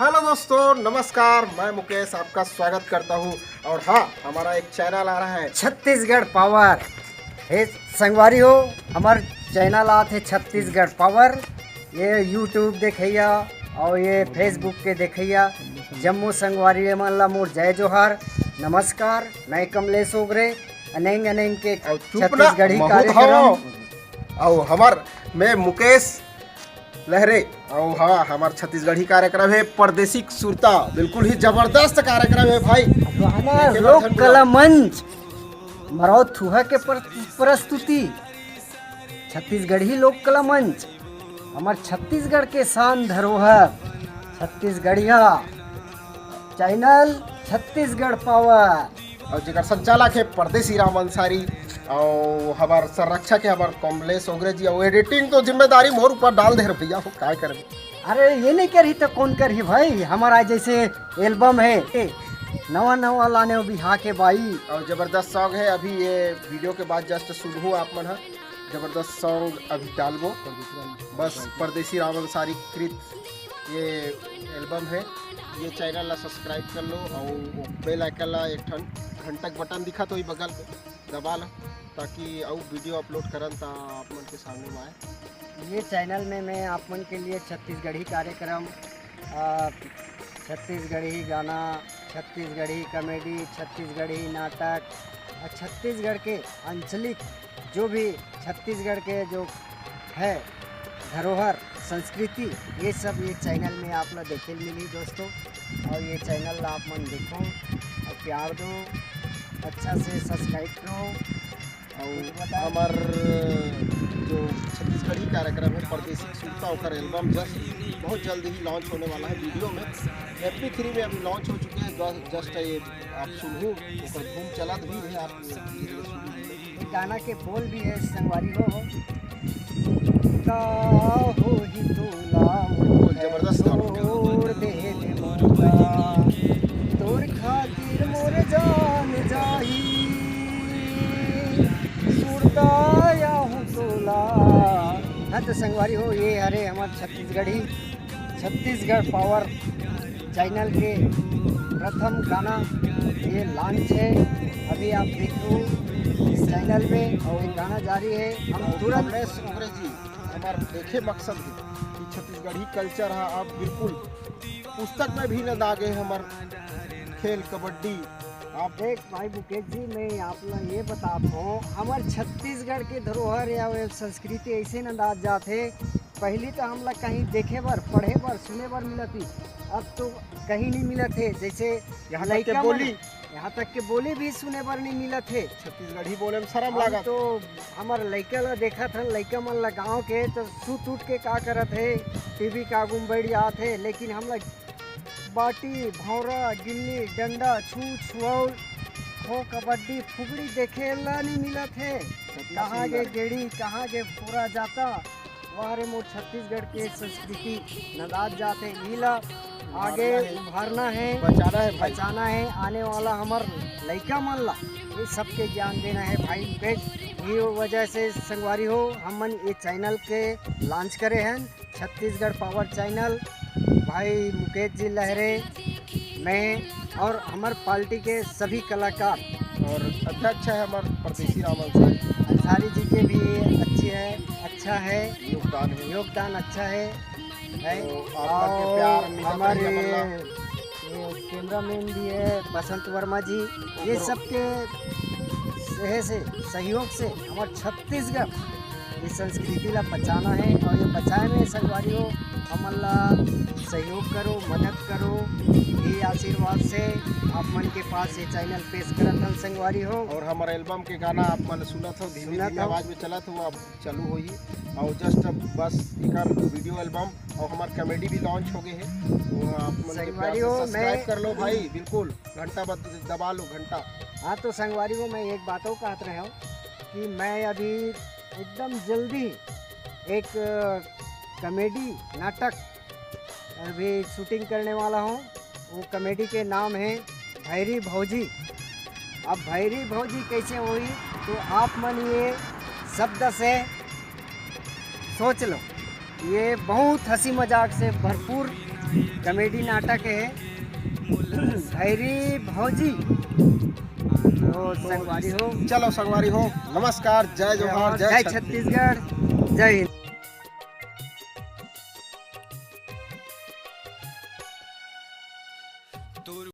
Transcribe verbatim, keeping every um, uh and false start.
Hello दोस्तों, नमस्कार, मैं मुकेश आपका स्वागत करता हूँ। और हाँ, हमारा एक चैनल आ रहा है छत्तीसगढ़ पावर। हे संगवारी हो, हमर चैनल आत हे छत्तीसगढ़ पावर। ये YouTube देखइया और ये Facebook के देखइया जम्मो संगवारी मन ला मोर जय जोहार, नमस्कार। मैं कमलेश ओगरे, अनेंग अनेंग के और चुप ना, छत्तीसगढ़ी महूत कार्यक्रम। हव। और हमर, मैं मुकेश लहरे, और हाँ, हमर छत्तीसगढ़ी कार्यक्रम है परदेसी सुरता, बिल्कुल ही जबरदस्त कार्यक्रम है भाई। गाना देखे बर लोक धन कला मिला। मंच, मरौत थुहा के प्र-, प्रस्तुति, छत्तीसगढ़ी लोक कला मंच, हमर छत्तीसगढ़ के शान धरोहर, छत्तीसगढ़िया चैनल छत्तीसगढ़ पावर। और जेकर संचालक है परदेसी राम अंसारी, और हमार संरक्षक है हमार कमलेश ओगरे जी, और एडिटिंग तो जिम्मेदारी मोर ऊपर डाल दे रहे भैया, हो काय करबे। अरे ये नहीं करही तो कौन करही भाई, हमारा जैसे एल्बम है, ए, नवा नवा लाने हो बिहा के बाई। और जबरदस्त सॉन्ग है, अभी ये वीडियो के बाद जस्ट सुनहू आप मन ह, जबरदस्त सॉन्ग अभी डालबो। बस परदेसी राम अंसारी कृत ये एल्बम है, ये चैनल ला सब्सक्राइब कर लो और बेल आइकन ला एक ठन घंटा के बटन दिखत होही बगल में, दबा लो, ताकि अउ वीडियो अपलोड करन त आप मन के सामने में आए। ये चैनल में मैं आप मन के लिए छत्तीसगढ़ी कार्यक्रम, आ, छत्तीसगढ़ी गाना, छत्तीसगढ़ी कॉमेडी, छत्तीसगढ़ी नाटक और छत्तीसगढ़ के आंचलिक जो भी छत्तीसगढ़ के जो है धरोहर, संस्कृति, ये सब ये चैनल में आप ला देखे ल मिली दोस्तों। और ये चैनल ला आप मन देखो और प्यार दो, अच्छा से सब्सक्राइब करो। और हमार जो छत्तीसगढ़ी कार्यक्रम है परदेसी सुरता, ओकर एल्बम जस्ट बहुत जल्द ही लॉन्च होने वाला है वीडियो में। एम पी थ्री में अभी लॉन्च हो चुके हैं, जस्ट ये आप सुनहू, ओकर धूम चलत भी है, आप धीरे-धीरे सुनहू। गाना के बोल भी है संगवारी हो, का होही तोला बिल्कुल जबरदस्त गाना। छोड़ दे दे मोला, तोर खातिर मोर जान जाही, सुरता या हूँ तोला। हाँ तो संगवारी हो, ये हरे हमार छत्तीसगढ़ी, छत्तीसगढ़ पावर चैनल के प्रथम गाना ये लॉन्च है। अभी आप देखो इस चैनल में और ये गाना जारी है। हम तुरंत कमलेश ओगरे जी, हमार देखे मकसद है कि छत्तीसगढ़ी कल्चर है, आप बिल्कुल पुस्तक में भी नंदा गे हमार खेल कबड्डी। आप देख भाई मुकेश जी, मैं आप ला ये बतात हूँ, हमार छत्तीसगढ़ के धरोहर या वे संस्कृति ऐसे नंदात जात है। पहली तो हमला कहीं देखे बर, पढ़े बर, सुने बर मिलत ही, अब तो कहीं नहीं मिलत है। जैसे यहाँ तक के लइका मन, बोली। यहाँ तक के बोली भी सुने बर नहीं मिलत है। छत्तीसगढ़ी बोले में शर्म हम लागत। तो हमर लइका ला देखत हन, लइका मन ला गाँव के तो सुत उठ के का करत है, टीवी के आगू में बैठ जात है, लेकिन हमला बाटी, भौंरा, गिल्ली, डंडा, छू छुआउल, खो, कबड्डी, फुगड़ी देखे ला नहीं मिलत है। कहाँ गे गेड़ी, कहाँ गे फोरा जाता, वाह रे मोर छत्तीसगढ़ के संस्कृति नंदात जात है। इही ला आगे उभारना है, बचाना है भाई। बचाना है, आने वाला हमर लइका मन ला ये सबके ज्ञान देना है भाई। बेस, ये वजह से संगवारी हो, हमन ये चैनल के लॉन्च करे हैं, छत्तीसगढ़ पावर चैनल। भाई मुकेश जी लहरे, मैं और हमर पार्टी के सभी कलाकार। और अध्यक्ष है हमर परदेसी राम अंसारी। अंसारी जी के भी अच्छी है, अच्छा है। योगदान है। योगदान अच्छा है, है। तो आप मन के और प्यार मिलत हमारे रही, हमन ला। ये कैमरामैन भी है बसंत वर्मा जी। ये ओकरो। सबके सहे से, सहयोग से हमर छत्तीसगढ़ ये संस्कृति ला बचाना है और ये बचाए में संगवारी हो, हमन ला सहयोग करो, मदद करो। ये आशीर्वाद से आप मन के पास ये चैनल पेश करत हन संगवारी हो। और हमर एल्बम के गाना आप मन सुनत हो, धीमे सुनत धीमे हो। आवाज में चलत हो, अब चालू होही। और जस्ट अब बस एकर वीडियो एल्बम और हमार कॉमेडी भी लॉन्च हो गए है, तो आप मन के प्यार संगवारी से हो, सब्सक्राइब मैं कर लो भाई, बिल्कुल घंटा बद-, दबा लो घंटा। हाँ, तो संगवारी हो, मैं एक बात और कहत रहे हूँ कि मैं अभी एकदम जल्दी एक, अ, कॉमेडी नाटक अभी शूटिंग करने वाला हूँ। वो कॉमेडी के नाम है भैरी भौजी। अब भैरी भौजी कैसे होही, तो आप मन ये शब्द से सोच लो। ये बहुत हंसी मजाक से भरपूर कॉमेडी नाटक है भैरी भौजी। तो संगवारी हो, चलो संगवारी हो, नमस्कार, जय जोहार, जय जय छत्तीसगढ़। छत्तीसगढ़, जय हिंद।